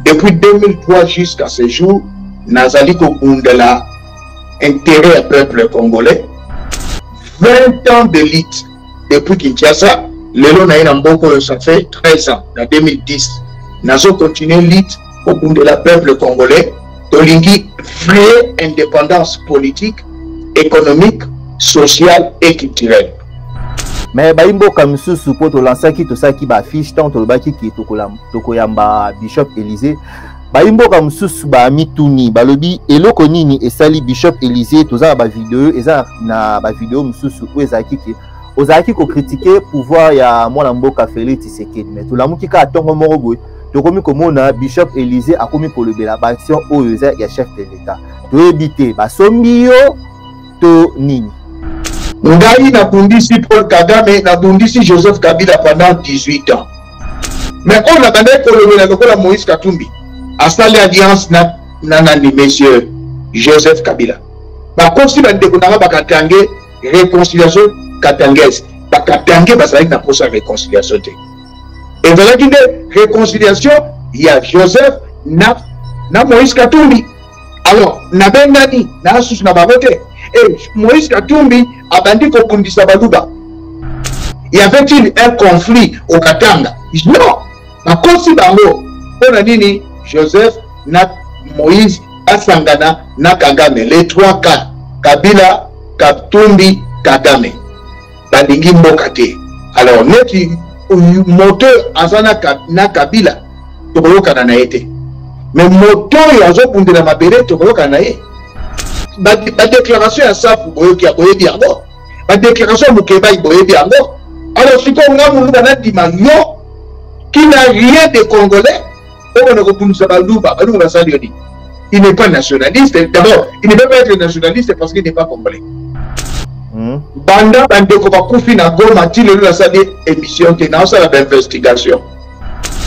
Depuis 2003 jusqu'à ce jour, nazali kobundela intérêt ya peuple congolais. 20 ans de lutte depuis Kinshasa, lelo na ye na mboka oyo ça fait 13 ans, na 2010. Nazo continuer lutte kobundela peuple congolais. Tolingi vraie indépendance politique, économique, sociale et culturelle. Mais bayi mboka misusu mpo tolansaki, tosalaki baaffiche ntango tolobaki ke tokoyamba Bishop Élysée. Bayi mboka mosusu bamituni, balobi eloko nini esali Bishop Élysée. Toza na bavideo, eza na bavideo mosusu oyo ezalaki ke ozalaki kokritike pouvoir ya mwana mboka Félix Tshisekedi. Mais tolamuki kaka ntongo moko boye, tokomi komona Bishop Élysée akomi kolobela baaction oyo eza ya chef de l'État. Toyebi te basombi yo to nini. Ngai nabundisi Paul Kagame, nabundisi Joseph Kabila pendant 18 ans. Mais oyo nabandaki kolobela lokola Moïse Katumbi asali alliance na nani, monsieur Joseph Kabila. Bakosi bandeko nanga bakatange réconciliation katangaise. Bakatange bazalaki na posa réconciliation te. Ezalaki nde réconciliation ya Joseph na Moïse Katumbi. Alors nabengani na susu na bango te. Et Moïse Katumbi abandi kobundisa baluba. Y avait-il un conflit au Katanga? Non. Bakosi bango. Pona nini Joseph na Moïse asangana na Kagame, les 3 K, Kabila, Katumbi, Kagame. Balingi mboka te. Alors neti moto aza na Kabila, tokoyokana na ye te. Mais moto oyo azobundela mabele, tokoyokana na ye. Ba déclaration ya Safu boyoki, boyebi yango. Ba déclaration ya Mukebayi boyebi yango. Alors sikoyo nga moluba nandima yo qui n'a rien de congolais, oyo na kobundisa baluba, baluba basali yo nini? Il n'est pas nationaliste. D'abord, il ne peut pas être nationaliste parce qu'il n'est pas congolais. Banda bandeko bakufi na Goma ti lelo nasali émission te, naosala ba investigation.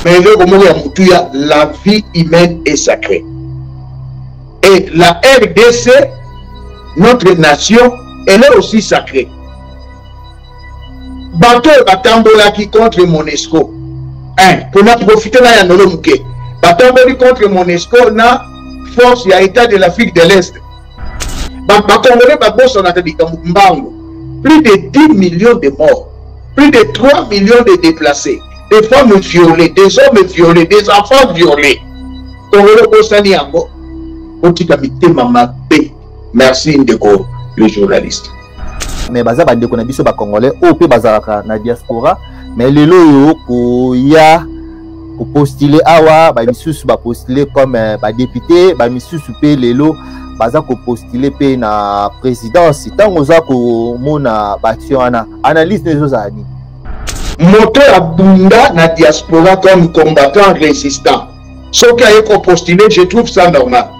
Mais eloko moko ya motuya, la vie humaine est sacrée. Et la RDC, notre nation, elle est aussi sacrée. Bato oyo batambolaki contre MONUSCO, un, mpona profiter na ya nolo moke, batamboli contre MONUSCO na force ya État de l'Afrique de l'Est. Bakongolais babosanaka likambo mbango. Plus de 10 millions de morts, plus de 3 millions de déplacés, des femmes violées, des hommes violés, des enfants violés. Congolais obosani yango, otika mitema mabe. Merci ndeko le journaliste. Mais baza bandeko na biso ba congolais oyo pe bazalaka na diaspora, mais lelo oyo koya kopostuler awa, ba misusu ba postuler comme ba député, ba misusu pe lelo baza kopostuler pe na présidence. Ntango oza komona ba action wana, analyse no ezozala nini? Moto ya bunda na diaspora comme combattant résistant, soki aye kopostuler, je trouve ça normal.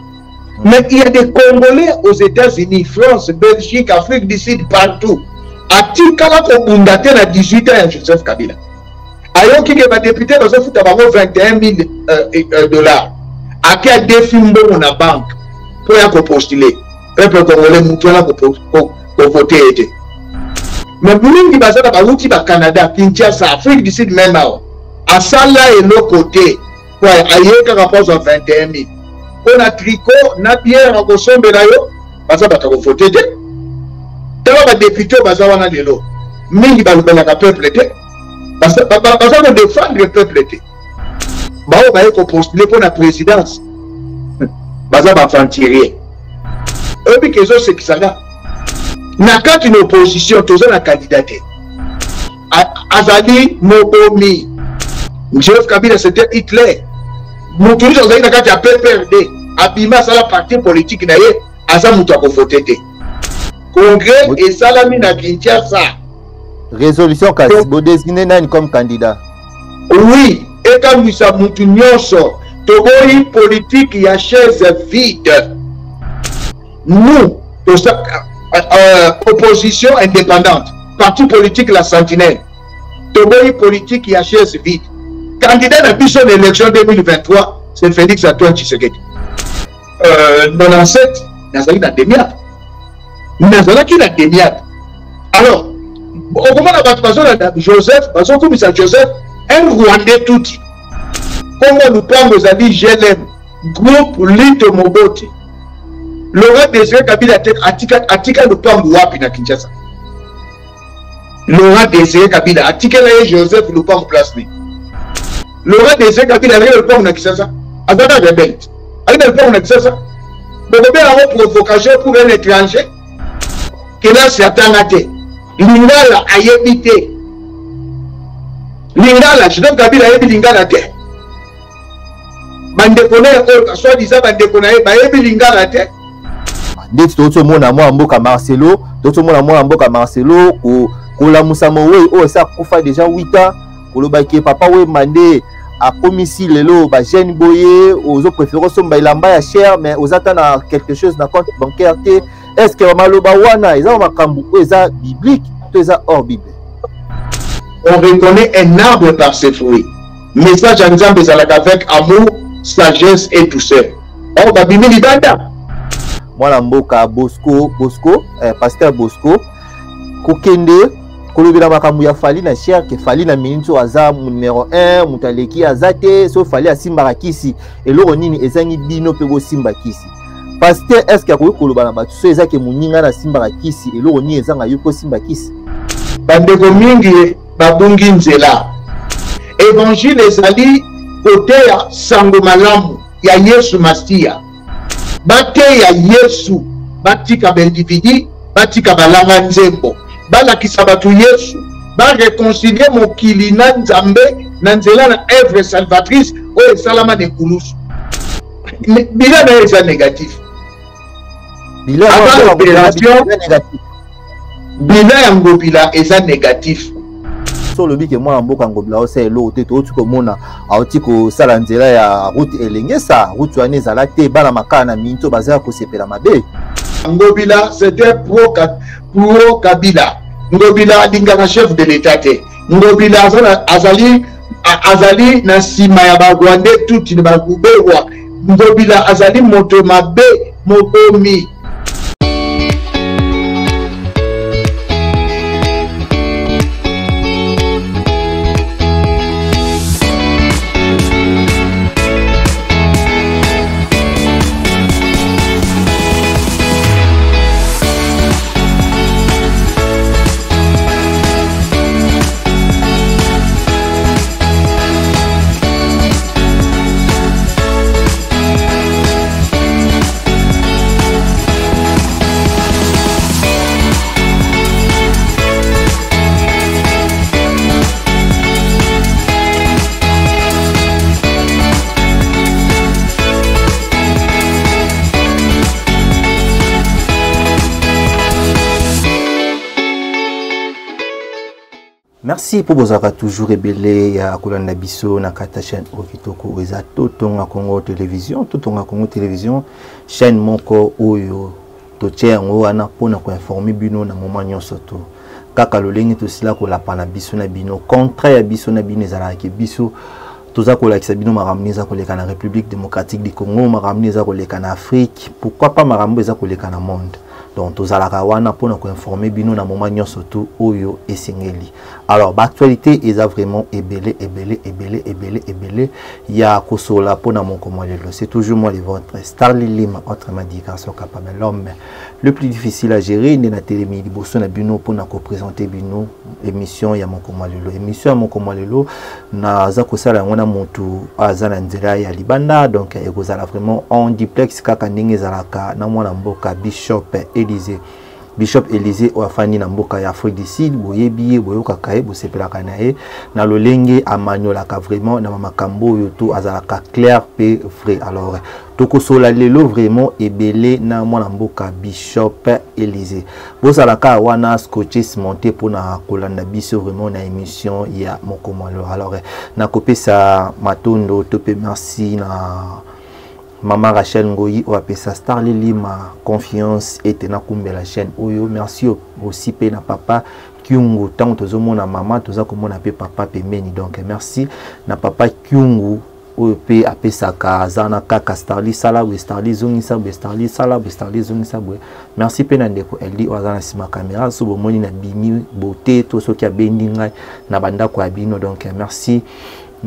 Mais il y a des Congolais aux États-Unis, France, Belgique, Afrique du Sud, partout. Atikala kobunda te na 18 ans ya Joseph Kabila. Ayoki ke ba député bazofuta bango 21 000 dollars. Ake adefi mbongo na banque mpo ya kopostuler. Peuple congolais mutu wana kovote ye te. Mais mingi baza na bawuti ba Canada, Kinshasa, Afrique du Sud même awa. Asala eloko te. Po aye kaka po azwa 21 000. Po na tricot, na bière akosombela yo, baza bato ya kovote te. Tala ba député oyo baza wana lelo, mingi balobelaka peuple te, baza kodefendre peuple te. Baoyo baye kopostuler mpo na présidence, baza ba aventurier. Oyebi ke ezosekisa nga, na kati na opposition toza na candidat te. Azali mobomi. Joseph Kabila c'était Hitler. Mutu nyonso azali na kati ya PPRD, abima asala parti politique na ye, aza mutu akovote te. Congrès esalami na Kinshasa. Résolution kasi bo désigner nani comme candidat? Oui, ekamwisa mutu nyonso. Toboyi politique ya chaise vide. Nous, opposition indépendante, parti politique la Sentinelle, toboyi politique ya chaise vide. Candidat na biso na élection 2023, c'est Félix Antoine Tshisekedi. 97, nazalaki na Demiap. Nazalaki na Demiap. Alors, okomona bato bazolanda Joseph, bazokumisa Joseph, un Rwandais tuti. Kombo ya lupango ezali GLM, Groupe Lito Moboti. Laurent Desire Kabila atika, atika lupango wapi na Kinshasa? Laurent Desire Kabila atikela ye Joseph lupango place nini? Laurent Desire Kabila azali na lupango na Kinshasa, azalaka rebelle, azali na lupango na Kinshasa. Bokobenga yango provocation pour un étranger? Kelasi atanga te, lingala ayebi te, lingala Joseph Kabila ayebi lingala te. Bandeko na ye oyo soit disant bandeko na ye bayebi lingala te. Ndeti touti omona mwana mboka Marcelo, touti omona mwana mboka Marcelo kolamusa mowei oyo esi akufa deja 8 ans, koloba ke papa Wemba nde akomisi lelo ba jeune boye, ozo préférer osomba elamba ya cher mais oza ata na quelque chose na compte bancaire te. Est ce que maloba wana eza makambo oyo eza biblique to eza hors Bible? On reconnaît un arbre par ses fruits. Message ya Nzambe ezalaka avec amour, sagesse et douceur. Or babimi libanda. Mwana mboka Bosco, Bosco, pasteur Bosco, kokende kolobela makambo ya Fally na cher ke Fally na minute oyo aza numéro 1, moto aleki aza te, so Fally asimbaka kisi, eloko nini ezangi bino pe bosimba kisi? Pasteur, est-ce que akoki koloba na bato so eza ke moninga na asimbaka kisi, eloko nini ezanga yo kosimba kisi? Bandeko mingi babungi nzela. Evangile ezali koteya sango malamu ya Yesu Masiya. Bateya Yesu, batika baindividu, batika balanga nzembo, balakisa bato Yesu, bareconcilie mokili na Nzambe na nzela na œuvre salvatrice oyo esalama na ekulusu. Bilan na ye eza négatif. Avant opération, bilan ya Ngobila eza négatif. So olobi ke mwana mboka Ngobila osala eloko te, touti komona auti kosala nzela ya route Elengesa, route wana ezala te, bana makala na minto baza kosepela mabe. Ngobila c'était pro Kabila. Ngobila alingaka chef de l'État te. Ngobila azali na nsima ya ba Rwandais tutsi na ba Ruberwa. Ngobila azali moto mabe, mobomi. Merci pour bozalaka toujours ebele ya kolanda biso na kati ya chaîne oyo kitoko oyo eza Totonga Congo Télévision. Totonga Congo Télévision, chaîne moko oyo totie yango wana mpona koinforme bino na moment nyonso to kaka lolenge tosila kolapa na biso na bino. Contrat ya biso na bino ezalaka ke biso toza kolakisa bino makambo nini eza koleka na République démocratique du Congo, makambo nini eza koleka na Afrique, pourquoi pas makambo eza koleka na monde. Donc tozalaka wana mpona koinforme bino na moment nyonso tu oyo esengeli. Alors ba actualité eza vraiment ebele ebele ebele ebele ebele ya kosola mpona mokolo lelo. C'est toujours moi le vôtre Starly Lima, autrement dit garçon capable, l'homme le plus difficile à gérer. Nde na telemi liboso na bino mpona koprésenter bino émission ya mokolo lelo. Émission ya mokolo lelo naza kosala yango na motu aza na nzela ya libanda, donc ekozala vraiment en duplex kaka ndenge ezalaka na mwana mboka Bishop Élysée. Bishop Élysée oyo afandi na mboka ya Afrique du Sud, boyebi ye, boyokaka ye, bosepelaka na ye na lolenge amaniolaka vraiment na makambo oyo to azalaka clair pe vrai. Alors tokosola lelo vraiment ebele na mwana mboka Bishop Élysée. Bozalaka wana scotché cimenté mpona kolanda biso vraiment na émission ya mokolo lelo. Alors nakopesa matondo to pe merci na Mama Rachel Ngoyi oyo apesa Starly Lima confiance ete nakumbela chaîne oyo. Merci aussi pe na papa Kyungu, tango tozomona mama toza komona pe papa pembeni, donc merci na papa Kyungu oyo pe apesaka aza na kaka Starly sala boye, Starly zongisa boye, Starly sala boye, Starly zongisa boye. Merci pe na ndeko Eldi oyo aza na nsima caméra, so bomoni na bimi beauté to soki abendi ngai na bandako ya bino, donc merci.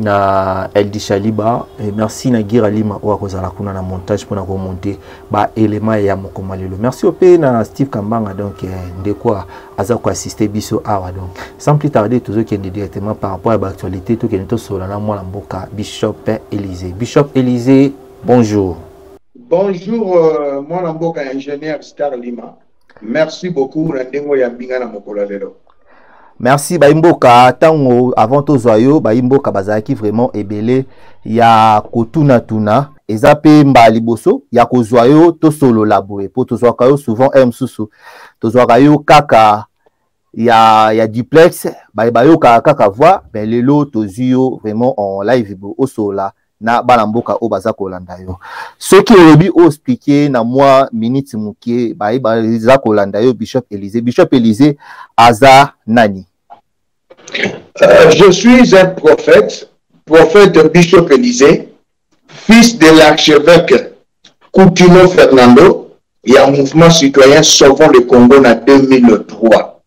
Na Eldi Shaliba et merci na Gira Lima oyo akozala kuna na montage mpona komonte ba élément ya mokoma lelo. Merci ope na Steve Kambanga, donc ndeko aza koassiste biso awa. Donc sans plus tarder, tozokende directement par rapport ya baactualité, tokende tosolola na mwana mboka Bishop Élysée. Bishop Élysée, bonjour. Bonjour, mwana mboka ingénieur Star Lima. Merci beaucoup na ndenge oyambi nga na mokolo ya lelo. Merci bayimboka. Ntango avant tozwa yo, bayimboka bazalaki vraiment ebele ya kotunatuna. Eza mpe mbala liboso ya kozwa yo tosolola boye, mpo tozwaka yo souvent e mosusu tozwaka yo kaka ya duplex, baye bayokaka kaka voix, mais lelo tozwi yo vraiment en live boye osolola na bana mboka oyo baza kolanda yo. Soki olobi oexplike na mwa minute moke, baye baza kolanda yo, Bishop Élysée, Bishop Élysée aza nani? Je suis un prophète, prophète Bishop Élysée, fils de l'archevêque Coutinho Fernando, ya mouvement citoyen Sauvons le Congo na 2003.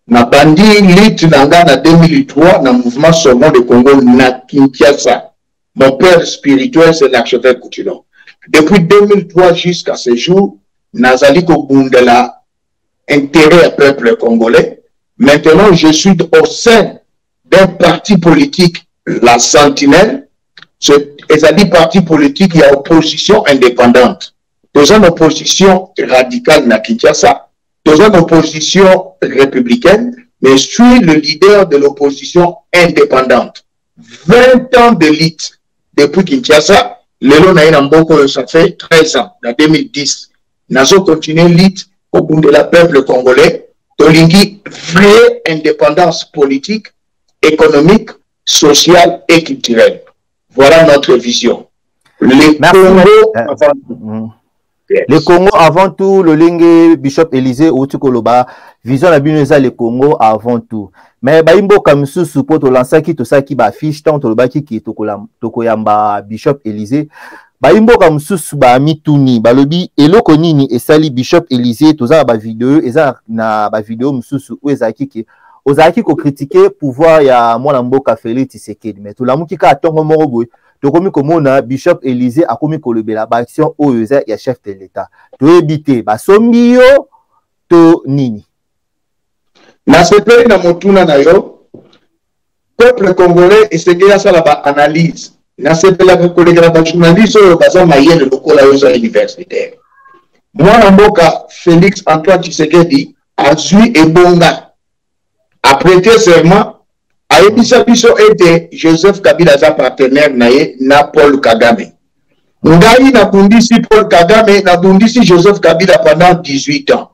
Nabandi lutte na nga na 2003 na mouvement Sauvons le Congo na Kinshasa. Mon père spirituel, c'est l'archevêque Coutinho. Depuis 2003 jusqu'à ce jour, nazali kobundela intérêt ya peuple congolais. Maintenant, je suis au sein d'un parti politique, la Sentinelle. Ezali parti politique ya opposition indépendante. Toza na opposition radicale na Kinshasa, toza na opposition républicaine, mais je suis le leader de l'opposition indépendante. 20 ans de lutte depuis Kinshasa, lelo na ye na mboka oyo, ça fait 13 ans, na 2010. Nazo continuer lutte kobundela peuple congolais. Tolingi vraie indépendance politique, économique, sociale et culturelle. Voilà notre vision. Le Merci. Congo avant tout. Yes. Le Congo avant tout, lolenge Bishop Élysée outi koloba, vision na bino eza le Congo avant tout. Mais bayimboka misusu po tolansaki, tosaki ba affiche tant tolobaki ki tokoyamba Bishop Élysée. Bayimboka mosusu ba mituni, balobi eloko nini esali Bishop Élysée? Toza na ba vidéo, eza na ba vidéo mosusu oyo ezalaki ke ozalaki kocritiquer pouvoir ya mwana mboka Félix Tshisekedi, mais tolamuki kaka ntongo moko boye, tokomi komona Bishop Élysée akomi kolobela ba action oyo eza ya chef de l'État. Toyebi te basombi yo to nini. Nasepeli na motuna na yo. Peuple congolais esengeli asala ba analyse. Nasepelaka kolekela ba journaliste oyo baza mayele lokola yo, oza universitaire. Mwana mboka Félix Antoine Tshisekedi azwi ebonga, aprêter serment, ayebisa biso ete Joseph Kabila aza partenaire na ye na Paul Kagame. Ngai nabundisi Paul Kagame, nabundisi Joseph Kabila pendant 18 ans.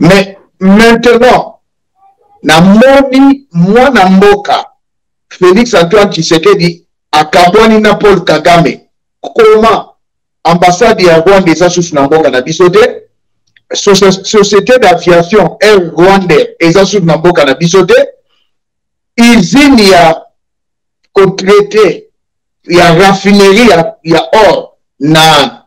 Mais maintenant namoni mwana mboka Félix Antoine Tshisekedi akabwani na Paul Kagame. Comment? Ambassade ya Rwanda eza susu na mboka na biso te, société d'aviation Air Rwanda eza susu na mboka na biso te, usine ya kotraite ya raffinerie ya or na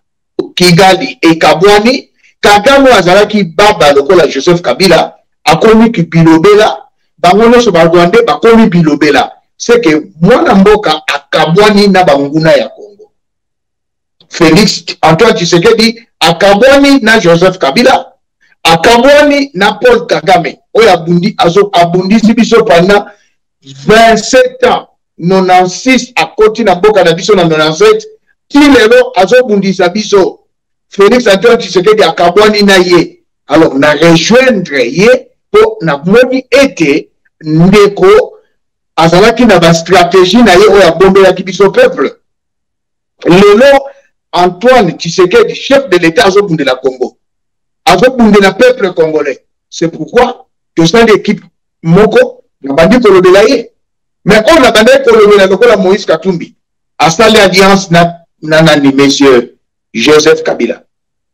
Kigali ekabwani. Kagame azalaki baba lokola Joseph Kabila, akomi bilobela, bango nyonso ba Rwandais bakomi bilobela. C'est que mwana mboka akabwani na banguna ya Congo. Félix Antoine Tshisekedi akabwani na Joseph Kabila, akabwani na Paul Kagame oyo abundisi biso pendant 27 ans. 96 akoti na mboka na biso na 97, ti lelo azobundisa biso. Félix Antoine Tshisekedi akabwani na ye. Alors na rejoindre ye mpo namoni ete ndeko azalaki na ba stratégie na ye oyo abombelaki biso peuple. Lelo Antoine Tshisekedi, chef de l'État, azobundela Congo, azobundela peuple congolais. C'est pourquoi tosali équipe moko, nabandi kolobela ye. Mais oyo nabandaki kolobela lokola Moïse Katumbi asali alliance na nani, monsieur Joseph Kabila,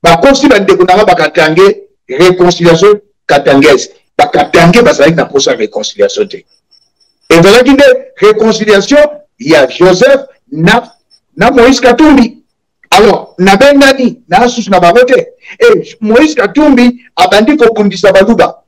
bakosi bandeko na nga bakatange réconciliation katangaise. Bakatange bazalaki na posa réconciliation te, ezalaki nde réconciliation ya Joseph na Moïse Katumbi. Alors nabengani na susu na bango te. E Moïse Katumbi abandi kobundisa baluba,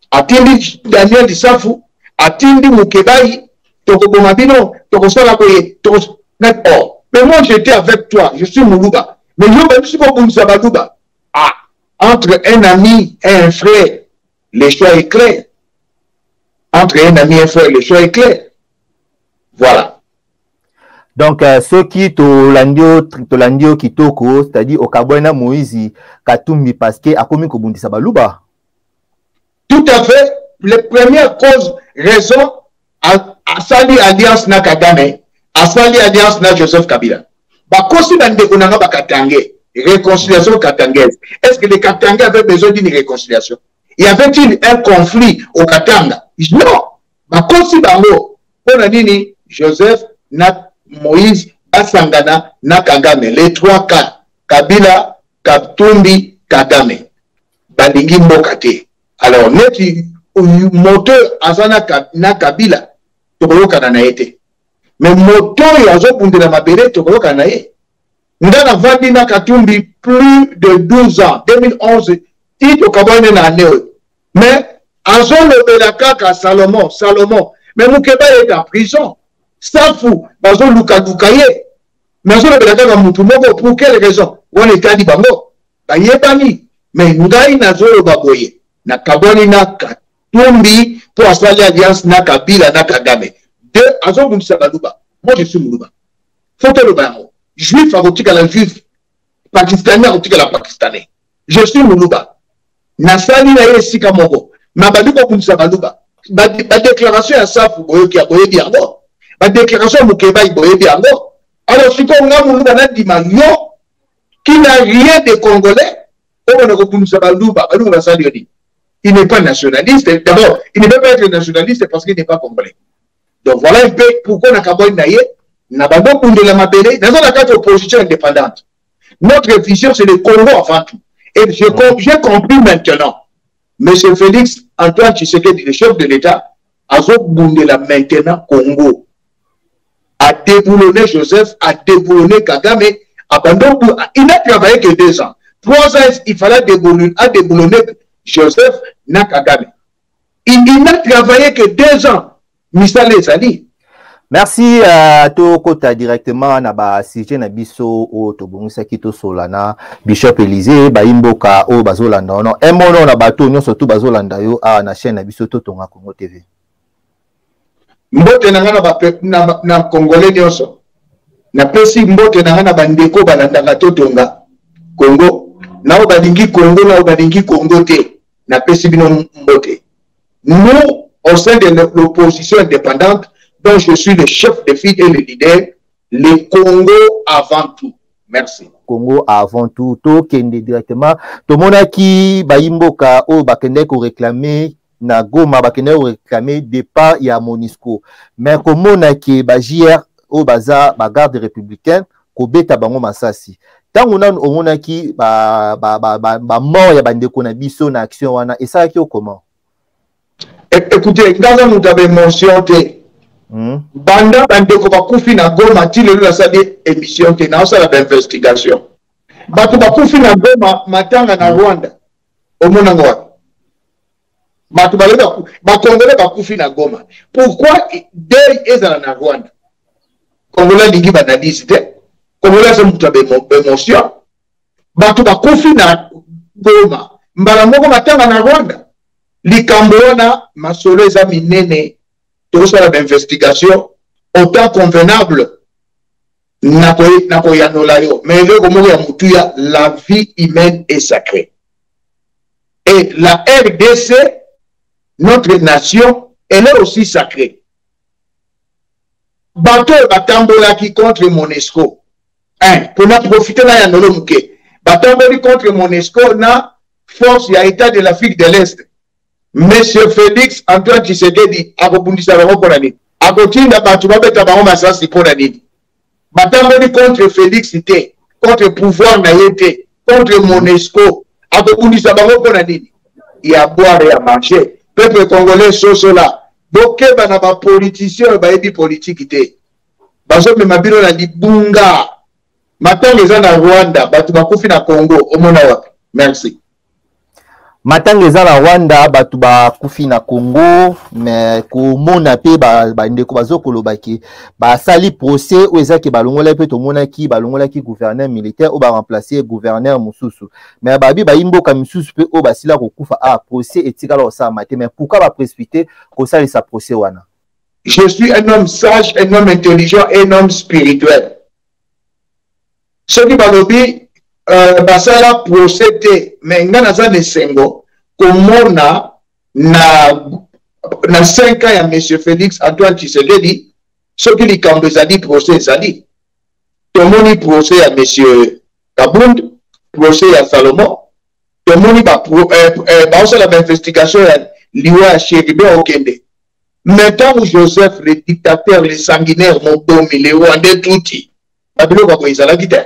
atindi Daniel Safu, atindi Mukebayi. Tokoboma bino, tokosala boye, tokos... Oh, mais moi j'étais avec toi, je suis Muluba. Mais yo babisi kobundisa baluba. Ah, entre un ami et un frère, le choix est clair. Entre un ami et un frère, le choix est clair. Voilà. Donc euh, soki tolandi yo tolandi yo kitoko, c'est-à-dire okabwani na Moïse Katumbi parce que akomi kobundisa baluba. Tout à fait. Les premières causes, raison, asali alliance na Kagame, asali alliance na Joseph Kabila. Bakosi bandeko na nga bakatange, réconciliation katangaise. Est-ce que les Katangais avaient besoin d'une réconciliation? Y avait-il un conflit au Katanga? Non. Bakosi bango. Pona nini Joseph na Moïse basangana na Kagame, les trois cas, Kabila, Katumbi, Kagame. Balingi mboka te. Alors neti moto aza na, na Kabila tokoyokana na ye te. Mais moto oyo azobundela mabele tokoyokana na ye. Nga navandi na Katumbi plus de 12 ans, 2011 ti tokabwani na année oyo. Mais azolobela kaka Salomon, Salomon. Mais Mukeba est en prison. Safu bazolukaluka ye. Mais azolobela kaka mutu moko pour quelle raison? Wana etali bango. Bayebani. Mais ngai nazoloba boye. Nakabwani na Katumbi mpo asali alliance na Kabila na Kagame. Deux, azobundisa Baluba. Moi je suis Muluba. Faut toloba yango. Juif akotikala juif. Pakistanais akotikala pakistanais. Je suis Muluba. Nasali na ye esika moko. Mais abandi kobundisa Baluba. Ba, ba déclaration ya Safu boyoki boyebi yango. Ba déclaration ya Mukebayi boyebi yango. Alors sikoyo nga Muluba nandima yo qui n'a rien de congolais obanda kobundisa Baluba. Baluba basali yo nini? Il n'est pas nationaliste. D'abord, il ne peut pas être nationaliste parce qu'il n'est pas congolais. Donc voilà un peu pourquoi nakabwani na ye na bando bundela mabele naza na kati opposition indépendante. Notre vision, c'est le Congo avant tout. Et j'ai mmh. compris maintenant. Monsieur Félix Antoine Tshisekedi, le chef de l'État, azobundela maintenant Congo. A déboulonné Joseph, a déboulonné Kagame, a il n'a travaillé que deux ans. Trois ans, il fallait déboulonner, a déboulonné Joseph na Kagame. Il, il n'a travaillé que deux ans. Misala ezali. Merci uh, tokota directement na ba sujet na biso oyo tobongisaki tosola na Bishop Elysée bayimboka oyo bazolanda wana emono na bato nyonso tu bazolanda yo awa na chaîne na biso Totonga Congo TV. Mbote na nga na, ba, na, na Congolais nyonso napesi mbote na nga na bandeko balandaka Totonga Congo na oyo balingi Congo na oyo balingi Congo te napesi bino mbote. Nous, au sein de l'opposition indépendante, dont je suis le chef de file et le leader, le Congo avant tout. Merci. Congo avant tout. Tokende directement. Tomonaki bayimboka oyo bakendaki koréclamer na Goma, bakendaki koréclamer départ ya MONUSCO. Mais komona ke ba JR oyo baza ba garde républicaine kobeta bango masasi. Ntango nanu omonaki ba ba ba ba, ba mort ya bandeko na biso na action wana esalaki yo comment? Écoutez, nga aza moto ya baémotion te. Banda bandeko bakufi na Goma ti lelo nasali émission te, naosala bainvestigation. Bato bakufi na Goma, matanga na Rwanda, omonango wapi? Bato balobi bakongole bakufi na Goma, pourquoi deuil ezala na Rwanda? Congolais alingi banalise te, Congolais aza moto ya baémotion. Bato bakufi na Goma, mbala moko matanga na Rwanda. Likambo wana masolo eza minene, tokosala bainvestigation au temps convenable, nakoyanola yo. Mais eloko moko ya motuya, la vie humaine est sacrée. Et la RDC, notre nation, elle est aussi sacrée. Bato oyo batambolaki contre MONUSCO, un, mpona profite na yanolo moke, batamboli contre MONUSCO na force ya État de l'Afrique de l'Est. Monsieur Félix Antoine Tshisekedi akobundisa bango mpona nini? Akotinda bato babeta bango masasi mpona nini? Batamboli contre Félix te, contre pouvoir na ye te, contre MONUSCO. Akobundisa bango mpona nini? Ya boire ya manger. Peuple congolais sosola, bokeba na ba politiciens oyo bayebi politique te. Bazomema bino na libunga. Matanga eza na Rwanda, bato bakufi na Congo, omona wapi? Merci. Matanga eza na Rwanda, bato bakufi na Congo, mais komona mpe bandeko ba bazokoloba ke basali procès oyo eza ke balongolaki mpe tomonaki balongolaki gouverneur militaire oyo baremplace gouverneur mosusu, mais babi bayi mboka misusu mpe oyo basila kokufa a ah, procès etikala kosalama te, mais pourquoi baprécipite kosalisa procès wana? Je suis un homme sage, un homme intelligent, un homme spirituel. Soki balobi euh, basala procès te, mais ngai naza na esengo komona na na 5 ans ya monsieur Félix Antoine Tshisekedi, soki likambo ezali procès ezali. Tomoni procès ya monsieur Kabund, procès ya Salomon, tomoni baosala euh, euh, bainvestigation ya liwa ya Chérubin Okende. Mais ntango Joseph le dictateur, le sanguinaire, mobomi, le Rwandais Tutsi, babiloko ya boye ezalaki te.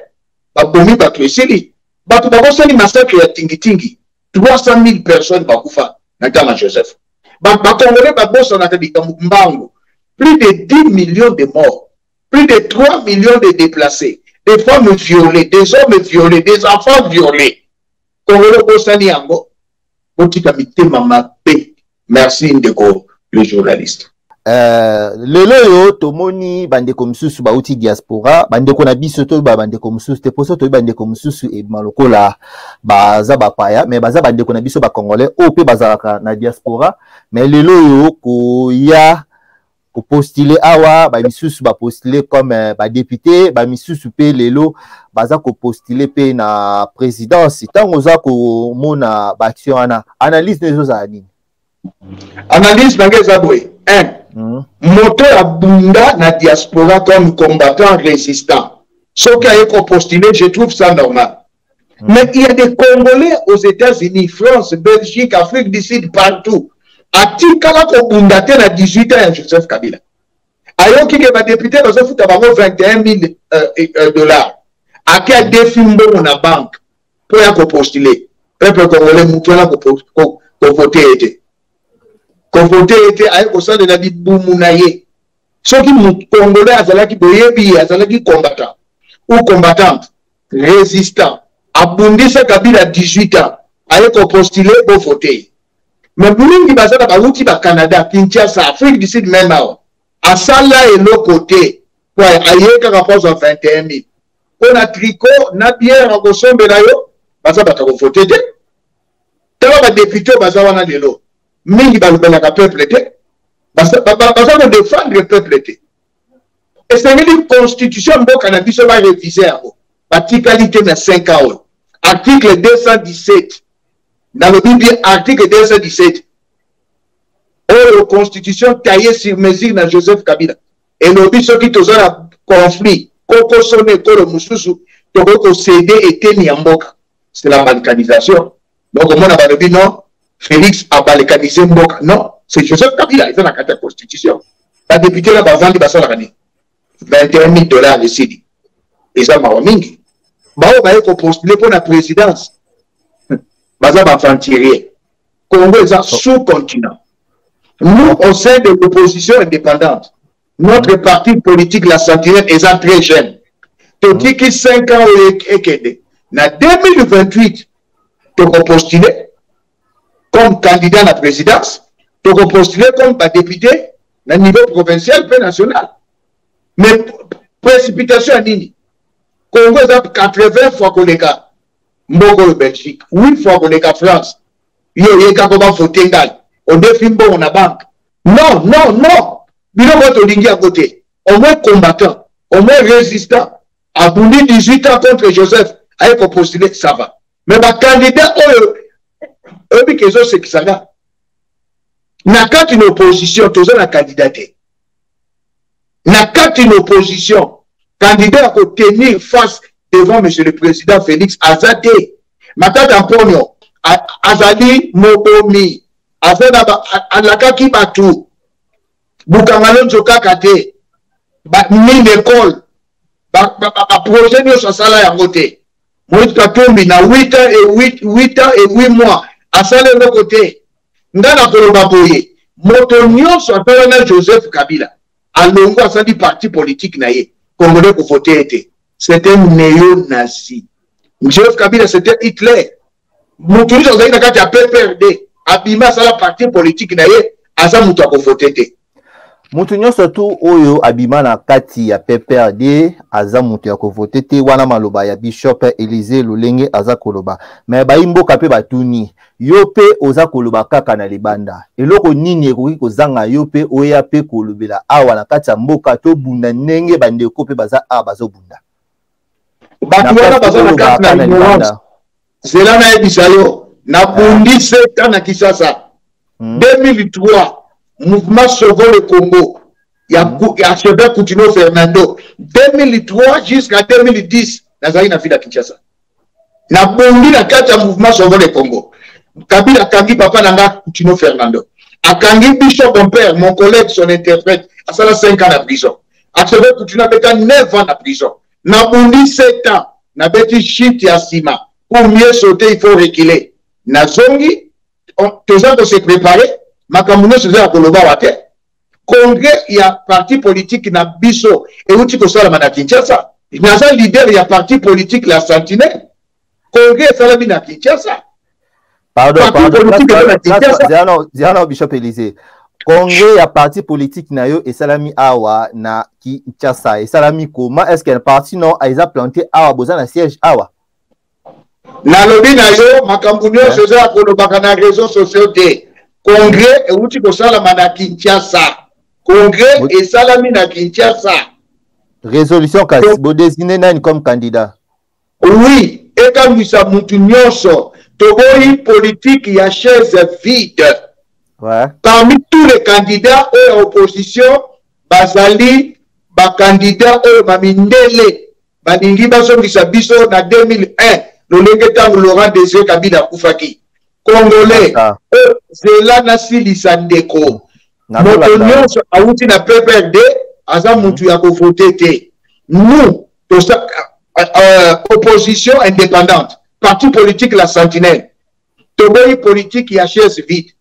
Babomi bato esili, bato bakosali massacre ya tingitingi, 300 000 personnes bakufa na ntango ya Joseph. Bakongole babosanaka likambo mbangu, plus de 10 millions de morts, plus de 3 millions de déplacés, des femmes violées, des hommes violés, des enfants violés. Kongolo obosani yango, botika mitema mabe. Merci ndeko le journaliste. Lelo oyo tomoni bandeko mosusu bauti diaspora, bandeko na biso toyeba bandeko mosusu te, mposo toyebi bandeko mosusu ebima lokola baza bapaya, me baza bandeko na biso bacongolais oyo mpe bazalaka na diaspora. Me lelo oyo koya kopostule awa, bamisusu bapostule comme badepute, bamisusu mpe lelo baza kopostule mpe na présidence. Ntango oza komona baaction wana, analyse no ezozala nini? Analyse na ngai eza boye: un, moto abunda na diaspora comme combattant résistant, soki aye kopostule, je trouve ça normal. Mais il y a des Congolais aux États-Unis, France, Belgique, Afrique du Sud, partout, atikala kobunda te na 18 ans ya Joseph Kabila. Ayoki ke badepute bazofuta bango 21 000 dollars, ake adefi mbongo na banque mpo ya kopostule. Peuple congolais, motu wana kovote ye te, kovote ye te, aye kosalela libumu na ye. Soki congolais azalaki, boyebi ye, azalaki combattant ou combattante résistant, abundisa Kabila 18 ans, aye kopostule, bovote ye. Mais mingi baza na bawuti ba Canada, Kinshasa, Afrique du Sud, meme awa, asala eloko te, po aye kaka po azwa 21 000 mpo na tricot na biere akosombela yo. Baza bato ya kovote te. Tala badepute oyo baza wana lelo, mingi balobelaka peuple te, baza kodefendre peuple te. Esengeli constitution mboka na biso barevise yango. Batikali te na 5 ans oyo. Article 217, nalobi bien, article 217 oyo constitution taillée sur mesure na Joseph Kabila elobi soki toza na conflit kokoso na ekolo mosusu, tokoki kocede eteni ya mboka. C'est la balkanisation. Donc omona balobi non, Félix abalkanise mboka. Non, c'est Joseph Kabila, eza na kati ya constitution. Badepute na bavandi basalaka nini? 21 000 dollars esili. Eza mawa mingi. Baoyo baye kopostule mpo na présidence baza baaventurier. Congo eza sous continent. Nous, au sein de l'opposition indépendante, notre parti politique la Sentinelle eza très jeune. Totiki 5 ans oyo ekende, na 2028 tokopostule comme candidat na présidence, tokopostule comme badepute na niveau provincial mpe national. Mais précipitation ya nini? Congo eza 80 fois koleka mboka oyo Belgique, 8 fois koleka France. Yo oyeka ko bavote ngai, odefi mbongo na banque. Non, non, non, biloko oyo tolingi yango te. Au moins combattant, au moins résistant, abundi 18 ans contre Joseph, aye kopostule, ça va. Mais bacandidat oyo oyebi ke ezosekisa nga, na kati na opposition toza na candidat te. Na kati na opposition, candidat ya kotenir face devant monsieur le président Félix aza te. Matata Mponyo azali mobomi, aza na alakaki bato Bukanga Lonzo kaka te, mine école, baprojet nyonso asala yango te. Moïse Katumbi na 8 ans et 8, 8 ans et 8 mois asala eloko te. Nga na koloba boye, moto nyonso asala na Joseph Kabila, alongo asali parti politique na ye, congolais kovote ye te. C'est un néo-nazi. Joseph Kabila, c'était Hitler. Moto nyonso azali na kati ya PPRD abima asala parti politique na ye, aza moto ya kovote te. Moto nyonso tu oyo abima na kati ya PPRD aza moto ya kovote te. Wana maloba ya Bishop Elysee lolenge aza koloba. Me bayi mboka mpe batuni yo mpe oza koloba kaka na libanda, eloko nini ekoki kozanga yo mpe oya mpe kolobela awa na kati ya mboka? Tobunda ndenge bandeko mpe baza awa bazobunda. Bato wana baza na kati na ignorance. Zela nayebisa yo, nabundi seta na Kinshasa 2003, mouvement Sauvons le Congo ya archevêque Kutino Fernando, 2003 jusqu'à 2010 nazalaki na ville ya Kinshasa, nabundi na kati ya mouvement Sauvons le Congo. Kabila akangi papa na nga Kutino Fernando, akangi bishop mon père, mon collègue, son interprète, asala 5 ans na prison. Archevêque Kutino abeta 9 ans na prison. Nabundi 7 ans, nabeti chute ya nsima. Pour mieux sauter, il faut reculer. Nazongi, toza ko se préparer, makambo nyonso eza ya koloba wa te. Congrès ya parti politique na biso euti kosalama na Kinshasa. Naza leader ya parti politique la Sentinelle. Congrès esalami na Kinshasa. Pardon, pardon, zela Bishop Elysée. Congrès ya parti politique na yo esalami awa na Kinshasa. Esalami comment? Est-ce que parti non eza planté awa, boza na siège awa? Nalobi na yo, makambo nyonso eza ya kolobaka na réseaux sociaux te. Congrès euti kosalama na Kinshasa. Congrès esalami na Kinshasa. Résolution kasi bo désigner nani comme candidat? Oui, ekamwisa mutu nyonso, toboyi politique ya chaise vide. Ouais. Parmi tous les candidats oyo ya opposition bazali ba candidats oyo ba mindele balingi bazongisa biso na 2001, lolenge ntango Laurent Désiré Kabila akufaki. Congolais, oyo zela nasilisa ndeko. Moto nyonso awuti na PPRD aza mutu ya kovote te. Nous, tosa, opposition indépendante, parti politique la Sentinelle, toboyi politique ya chaise vide.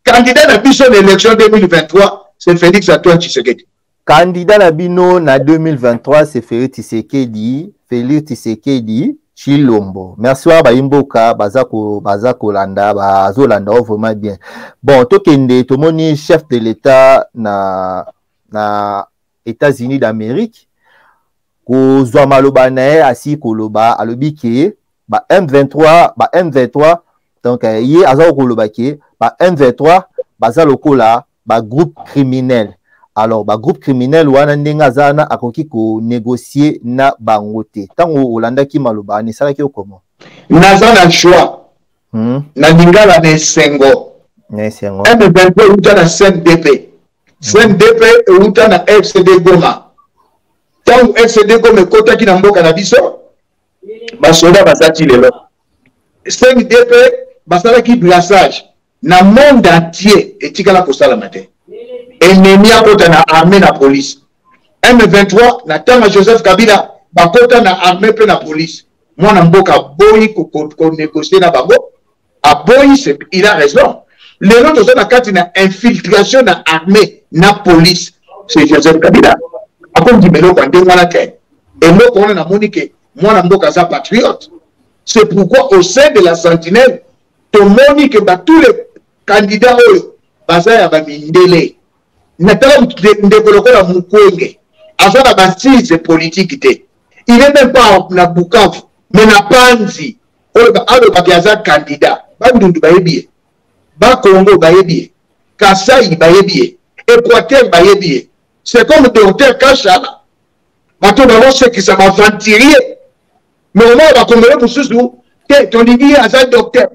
Candidat na biso na élection 2023, c'est Félix Antoine Tshisekedi. Candidat na bino na 2023, c'est Félix Tshisekedi, Félix Tshisekedi Tshilombo. Merci wana bayimboka baza ko baza kolanda, bazolanda o vraiment bien. Bon, tokende tomoni chef de l'État na États-Unis d'Amérique kozwa maloba na ye, asi koloba, alobi ke ba M23, ba M23, donc ye aza koloba ke ba M23 baza lokola ba groupe criminel. Alors ba groupe criminel wana ndenge aza wana akoki ko négocier na bango te. Tango olandaki maloba wana esalaki yo comment? Naza na choix. Na lingala na esengo. Na esengo. M23 euta na CNDP. CNDP euta na FCD Goma. Tango FCD Goma ekotaki na mboka na biso, basoda bazati lelo. CNDP basalaki brassage na monde entier, etikala kosalama te. Ennemi akota na armée na police. M23 na tanga Joseph Kabila bakota na armée pe na police. Mwana mboka aboyi ko négocier na bango, aboyi, il a raison. Lelo toza na kati na infiltration na armée na police. C'est Joseph Kabila. Akondima eloko ya ndenge wana te. Eloko wana namoni ke mwana mboka aza patriote. C'est pourquoi au sein de la Sentinelle tomoni ke ba tous les candidats oyo baza ya ba mindele. Natala ndeko lokola Mukwege aza na ba assise politique te. Il est même pas na Bukavu, mais na Panzi oyo alobaki aza candidat. Bandundu bayebi ye, ba Congo bayebi ye, Kasai bayebi ye, Équateur bayebi ye. C'est comme docteur Kashala, bato bazosekisa ba aventurier. Mais omona ba Congolais mosusu te, tolingi ye aza docteur.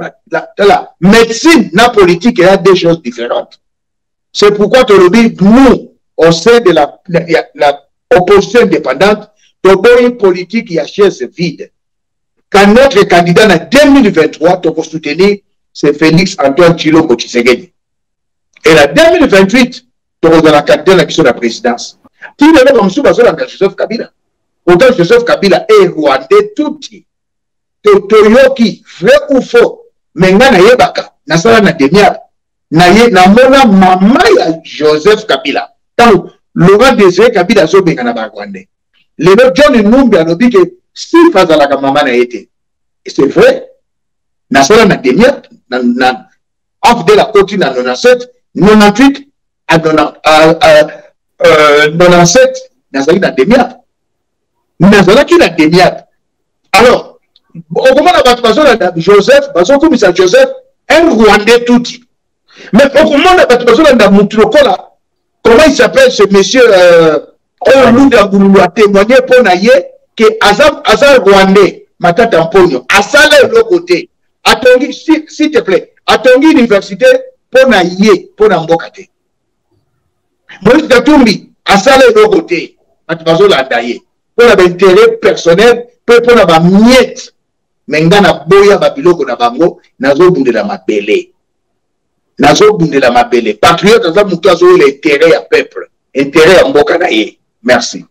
Tala, médecine na politique eza deux choses différentes. C'est pourquoi tolobi nous au sein de la opposition indépendante toboyi politique ya chaise vide. Quand notre candidat na 2023 toko soutenir, c'est Félix Antoine Tshilombo Tshisekedi. Et na 2028 tokozala candidat na biso na présidence. Ti lelo ba mosusu bazolanda Joseph Kabila. Autant Joseph Kabila est rwandais tutsi. Toyoki vrai ou faux, mais nga nayebaka nasala na demiable. Na ye namona mama ya Joseph Kabila. Tango Laurent Désiré Kabila azobenga na ba rwandais. Lelo John Numbi alobi ke Sif azalaka mama na ye te. Et c'est vrai. Nasala na demiap na, na afdel akoti na 97 98 à, à, à, euh, 97 nazalaki na demiap nazalaki na demiap alors okomona bato bazolanda joseph bazokumisa joseph un rwandais tuti mais okomona bato bazolanda mutu lokola comment il s'appelle ce monsieur euh, oyo lunda ngululu atémoigne mpo na ye ke aza, aza rwandais matata mponyo asala eloko te atongi s'il te plaît atongi université mpo na ye mpo na mboka te moïse katumbi asala eloko te bato bazolanda ye mpo na baintérêt personnel mpe mpo na bamiete me nga naboya babiloko na bango nazobundela mabele nazobundela mabele patriote aza moto azowela intérêt ya peuple intérêt ya mboka na ye merci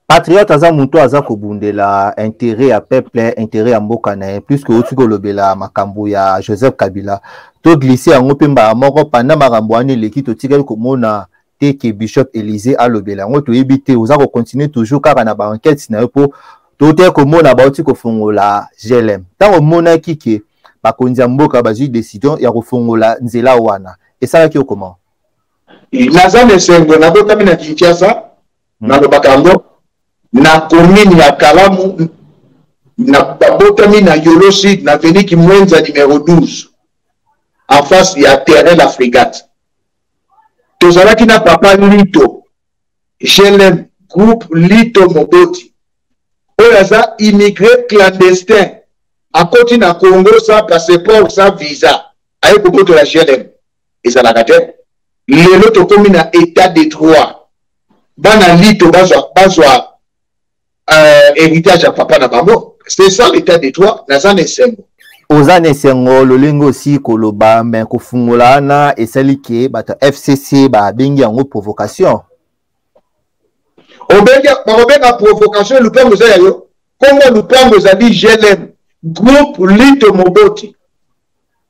patriote aza moto aza kobundela intérêt ya peuple intérêt ya mboka na ye puisque outi kolobela makambo ya joseph kabila to glisse yango mpe mbala moko panda makambo wana eleki totikali komona te ke bishop elysée alobela yango toyebi te oza kocontinue toujours kaka na baenquête na yo mpo toteki komona bauti kofongola glm ntango omonaki ke bakonzi ya mboka bazwi décision ya kofongola nzela wana esalaki yo comment naza na esengo nabotami na kinshasa hmm. nalobaka yango na commune ya kalamu na babotami na yolo sud na avenue kimwenza numero 12 en face ya terrain la frégate tozalaki na papa lito glm groupe lito moboti oyo aza immigré clandestin akoti na congo sans passeport sans visa aye kobotola glm ezalaka te lelo tokomi na état de droit bana lito bazwa bazwa euh, héritage ya papa na bango c'est ça l'état de droit naza na esengo oza na esengo lolenge osi koloba me kofungola wana esali ke bato ya fcc babengi yango provocation obengi bakobenga provocation lupango eza ya yo kongo lupango ezali glm groupe lito moboti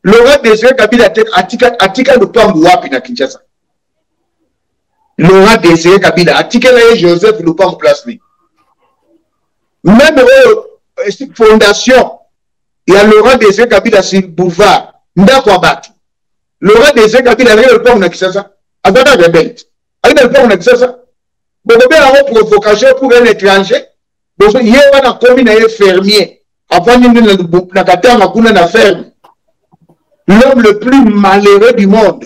laurent desire kabila te atika, atika lupango wapi na kinshasa laurent desire kabila atikela ye joseph lupango place nini meme oyo eh, fondation ya laurent desire kabila sur boulevard ndako ya bato laurent desire kabila azalaki na lupango na kinshasa azalaka rebelle azalaki na lupango na kinshasa bokobenga yango provocation pour un étranger bozo ye wana akomi na ye fermier avandi nde na katanga kuna na ferme l'homme le plus malheureux du monde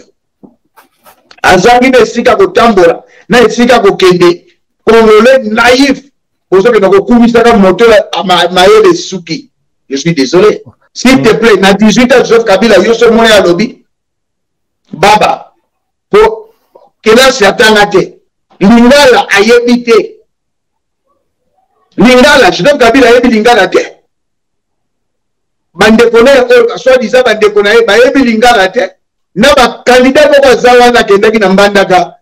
azangi na esika kotambola na esika kokende congolais naïf bozokenda kokumisaka moto mayele esuki je suis désolé s'il te plaît na 18 ans joseph kabila yo so omoni alobi baba po kelasi atanga te lingala ayebi te lingala joseph kabila ayebi lingala te bandeko na ye oyo soit disant bandeko na ye bayebi lingala te na bakandida moko aza wana akendaki na mbandaka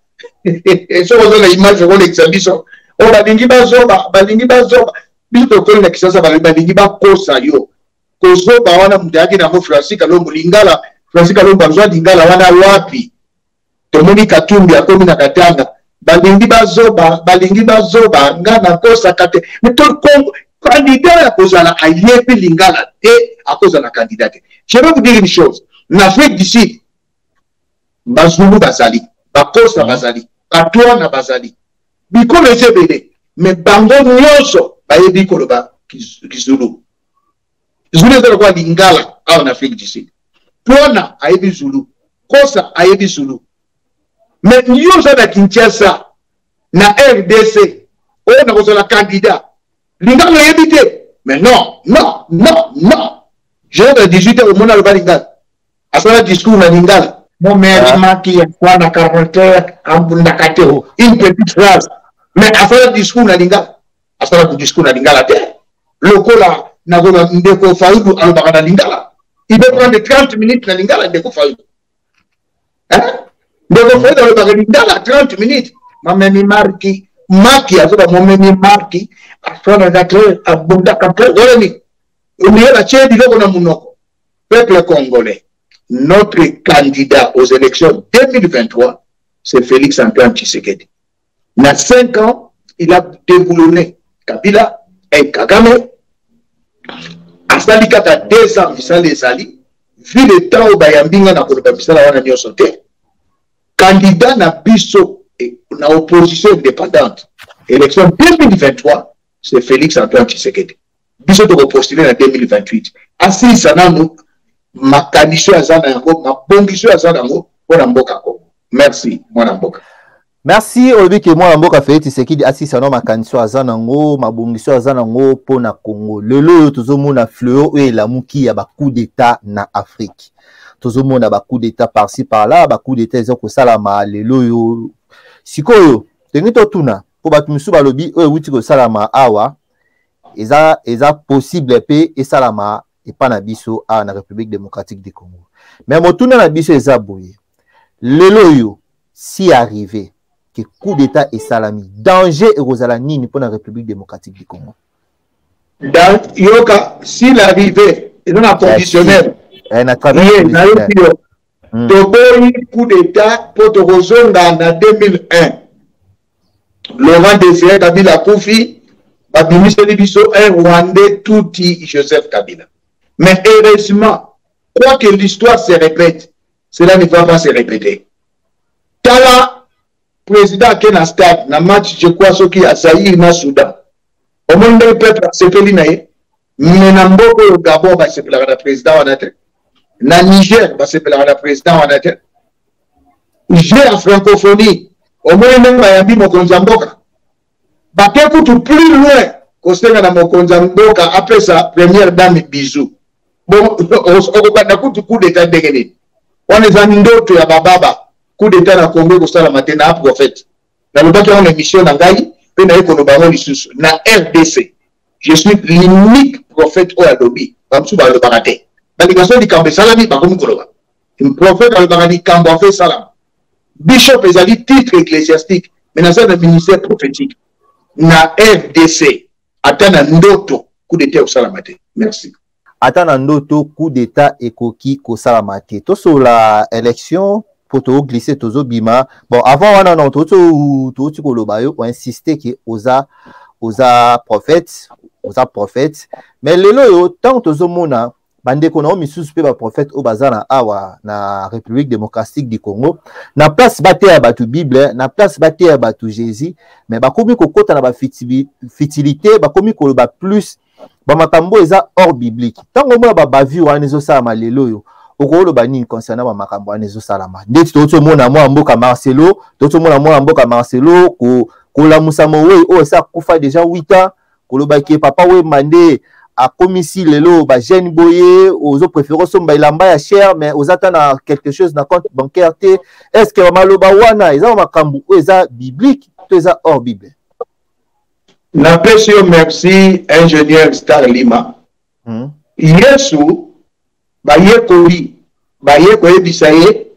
soki oza na image okolekisa biso oyo balingi bazoba balingi bazoba biso tokoli na kisasa balingi bakosa yo kozoba wana moto ayaki nango francis kalombo lingala francis kalombo azwa lingala wana wapi tomoni katumbi akomi na katanga balingi bazoba balingi bazoba nga nakosaka te candidat ya kozala ayebi lingala te akozala candidat te je vais vous dire une chose na afrique du sud bazulu bazali bakosa bazali batwana bazali bikolo eza ebele me bango nyonso bayebi koloba kizulu zulu eza lokola lingala awa na afrique du sud twana ayebi zulu kosa ayebi zulu me yo oza na kinshasa na rdc oyo nakozala candidat lingala oyebi te mais non non non non jeune de 18 ans omona aloba lingala asala discours na lingala mon mère ah. maki ya kwana caractère abundaka te oh. une petite phrase mais asala discours na lingala asala discours na lingala te lokola nakola ndeko fayulu alobaka na lingala il peut prendre 30 minutes na lingala ndeko fayulu ndeko fayulu alobaka lingala 30 minutes mamemi marki maki azoba momemi marki asalaka te abundaka te olemi omiye batie biloko na monoko peuple congolais notre candidat aux élections 2023 c'est Félix Antoine Tshisekedi na 5 ans il a déboulonné Kabila et Kagame. Asali kaka 2 ans, misala ezali. Vu le temps oyo bayambi nga na koloba misala wana nyonso te. Candidat na biso na opposition indépendante, élection 2023, c'est Félix Antoine Tshisekedi. Biso tokopostule na 2028. Asilisa nanu makanisi oyo aza na yango, mabongisi oyo aza na yango mpo na mboka Congo. Merci mwana mboka. Merci. Olobi ke mwana mboka Félix Tshisekedi asilisa nanu makanisi oyo aza na yango, mabongisi oyo aza na yango mpo na Congo. Lelo oyo tozomona fléau oyo elamuki ya ba coup d'état na Afrique. Tozomona ba coup d'état par-ci par-là, ba coup d'état eza kosalama lelo oyo. Sikoyo ndenge totuna mpo bato mosusu balobi oyo ewuti kosalama awa eza possible mpe esalama epa na biso awa na République démocratique du Congo. Mais motuna na biso eza boye, lelo oyo si arrivé que coup d'état esalami, danger ekozala nini mpo na République démocratique du Congo? Dans, yoka, si l'arrivée eza na conditionnel, na travers nayoki yo. Toboyi coup d'état mpo tokozonga na 2001. Laurent Désiré Kabila akufi, babimiseli biso un Rwandais Tutsi, Joseph Kabila. Mais heureusement, quoi que l'histoire se répète, cela ne va pas se répéter. Tala président ake na stade na match, je crois soki ya Zaïre na Soudan, omoni ndenge peuple asepeli na ye. Mais na mboka oyo Gabon basepelaka na président wana te, na Niger basepelaka na président wana te. Jeu ya francophonie, omoni ndenge bayambi mokonzi ya mboka, bake kutu plus loin kosenga na mokonzi ya mboka apesa première dame bisou. Bon, okobanda kutu coup d'état ndenge nini? Wana eza ndoto ya bababa. Coup d'état na Congo ekosalama te. Na prophète nalobaki yango na émission na ngai mpe naye koloba yango lisusu na RDC. Je suis l'unique prophète oyo alobi. Bamosusu balobaka te, balinga so likambo esalami bakomi koloba. Prophète alobaka likambo afe esalama. Bishop ezali titre ecclésiastique, mais naza na ministère prophétique na RDC. Ata na ndoto coup d'état ekosalama te. Merci. Ata na ndoto coup d'état ekoki kosalama te. Tosolola élection po toglisse, tozobima. Bon, avant wana non, touti koloba, yo oinsiste ke oza prophète, oza prophète. Mais lelo oyo ntango tozomona bandeko na yo misusu mpe baprophète oyo baza na awa na République démocratique du Congo, na place bateya bato Bible, na place bateya bato Jésus, mais bakomi kokɔta na bafutilité, bakomi koloba plus bamakambo eza hors biblique. Ntango omona babavure wana ezosalama lelo oyo, okoloba nini concernant bamakambo wana ezosalama? Ndeti touti omona mwana mboka Marcelo, touti omona mwana mboka Marcelo kolamusa mowei oyo esi akufa déjà 8 ans, kolobaki Papa Wemba nde akomisi lelo bajeune boye. Ozopréféré osomba elamba ya cher, mais oza ta na quelque chose na compte bancaire te. Est ce que bamaloba wana eza bamakambo oyo eza biblique to eza hors Bible? Napesi yo merci, ingénieur Star Lima. Yesu, bayekoli baye koyebisa ye: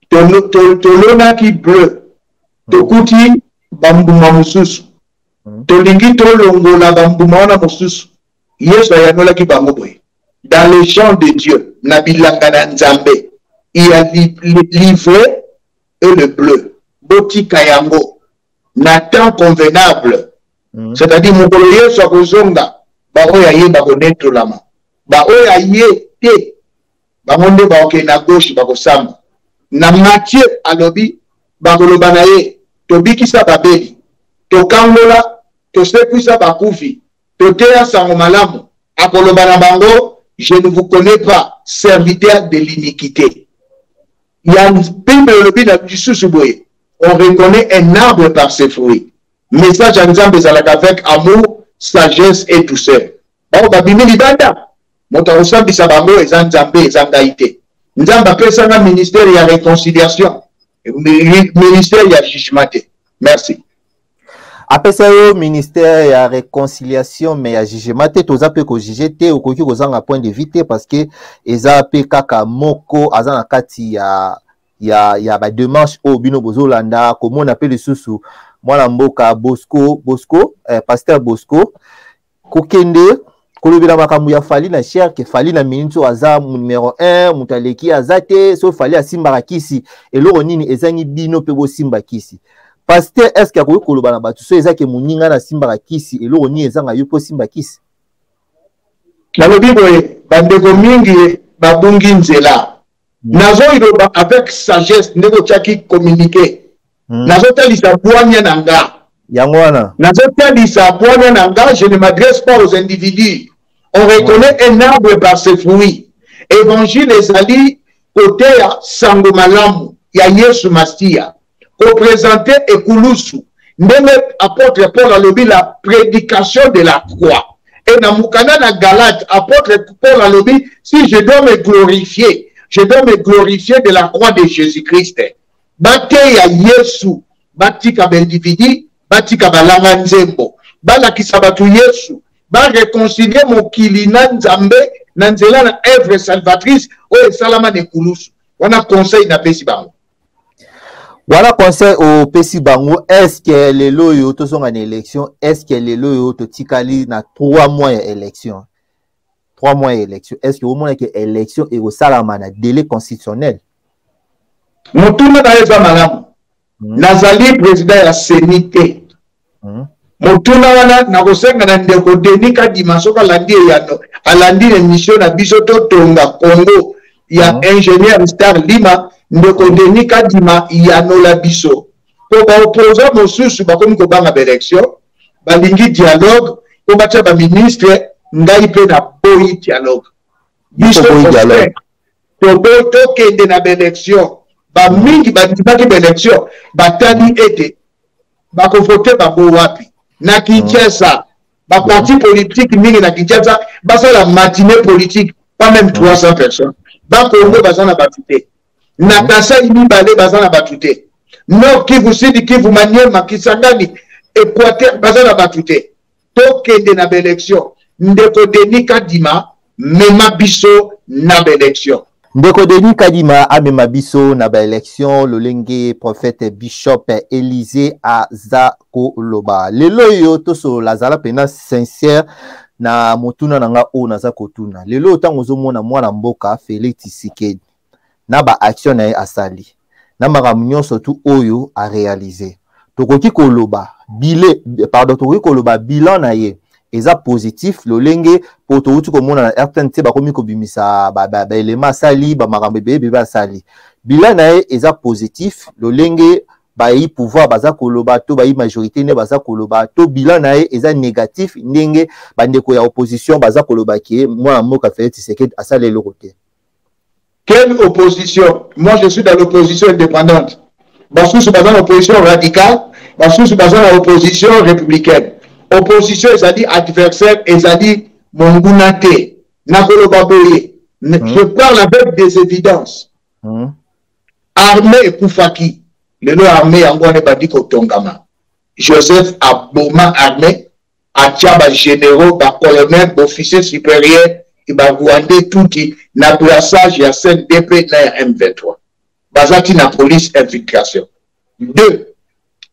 tolonaki blé, tokuti bambuma mosusu, tolingi tolongola bambuma wana mosusu. Yesu ayanolaki bango boye: dans le champ de Dieu, na bilanga na Nzambe, il y a l'ivraie et le blé, botika yango na temps convenable. C'est-à-dire mokolo Yesu akozonga, baoyo aye bakonetolama, baoyo aye te, bango nde bakokende na gauche, bakosamba. Na Matthieu alobi bakoloba na ye: tobikisa babeli, tokangola, tosekwisa bakufi, toteya sango malamu. Akoloba na bango: je ne vous connais pas, serviteur de l'iniquité. Ya Bible elobi na lisusu boye: on reconnaît un arbre par ses fruits. Message ya Nzambe ezalaka avec amour, sagesse et douceur. Bango babimi libanda, moto akosambisa bango eza Nzambe, eza ngai te. Nzambe apesanga ministère ya réconciliation, ministère ya jugement te. Merci. Apesa yo ministère ya réconciliation, mais ya jugement te. Toza mpe kojuge te, okoki kozanga point de vue te, parce que eza mpe kaka moko aza na kati ya badémarche oyo bino bozolanda. Komona mpe lisusu mwana mboka Bosco, Bosco, pasteur Bosco, kokende kolobela makambo ya Fally na cher ke Fally na minute oyo aza numéro 1, moto aleki aza te. So Fally asimbaka kisi, eloko nini ezangi bino mpe bosimba kisi? Pasteur, est ce que akoki koloba na bato so eza ke moninga na asimbaka kisi, eloko nini ezanga yo mpe osimba kisi? Nalobi boye, bandeko mingi babungi nzela. Nazoyiloba avec sagesse ndenge otiaki communiqué. Nazotalisa bwanya na nga. Yango wana. Nazotalisa bwanya na nga, je ne m'adresse pas aux individus. On reconnaît un arbre par ses fruits. Évangile ezali koteya sango malamu ya Yesu Masiya. Kopresente ekulusu ndenge apôtre Paul alobi la prédication de la croix. Et na mokanda na Galate, apôtre Paul alobi si je dois me glorifier, je dois me glorifier de la croix de Jésus-Christ. Bateya Yesu, batika baindividu, batika balanga nzembo, balakisa bato Yesu, ba réconcilier mokili na Nzambe na nzela na œuvre salvatrice oyo esalama na ekulusu. Wana conseil napesi bango. Wana conseil opesi bango, est-ce que lelo oyo tozonga na élection, est-ce que lelo oyo totikali na 3 mois ya élection? 3 mois ya élection, est-ce que omona ke élection ekosalama na délai constitutionnel? Motuna na yo eza malamu. Nazali président ya CENI te. Motuna wana nakosenga na ndeko Denis Kadima soki alandi eyano, alandi émission na biso totonga Congo ya ingénieur Star Lima, ndeko Denis Kadima yanola biso. Po ba opposants mosusu bakomi kobanga ba élection, balingi dialogue po batia ba ministre, ngai pe naboyi dialogue. Biso toboyi tokende na ba élection. Ba mingi bandimaki ba élection, batali ete bakovote bango wapi? Na Kinshasa, ba parti politique mingi na Kinshasa basala matinée politique, pas même 300 personnes. Ba Congo baza na bato te. Na Kasai mibale baza na bato te. Nord Kivu, Sud Kivu, Maniema, Kisangani, Équateur baza na bato te. Tokende na ba élection. Ndeko Denis Kadima mema biso na ba élection. Ndeko Denis Kadima amema biso na ba élection lolenge prophète Bishop Élisée aza koloba. Lelo oyo tosolola, azala pena sincère na motuna na nga oyo naza kotuna. Lelo ntango ozomona mwana mboka Félix Tshisekedi na ba action na ye asali na makambo nyonso tu oyo a réaliser, tokoki koloba bile, pardon, tokoki koloba bilan na ye eza positif lolenge po touti komona na RTNC bakomi kobimisa ba élément asali, ba makambo ebele ebele asali. Bilan na ye eza positif lolenge bayi pouvoir baza koloba to bayi majorité nde baza koloba, to bilan na ye eza négatif ndenge bandeko ya opposition baza koloba ke mwana mboka Félix Tshisekedi asali eloko te. Quelle opposition? Moi, je suis dans l'opposition indépendante. Basusu baza na opposition radicale, basusu baza na opposition républicaine. Opposition ezali adversaire, ezali monguna te. Nakoloba boye, je parle avec des évidences. Armée ekufaki, lelo armée yango wana ebandi kotongama. Joseph aboma armée, atia ba généraux, ba colonels, ba officiers supérieurs et ba Rwandais tuti na brassage ya CNDP na ya M23. Bazaki na police infiltration. 2.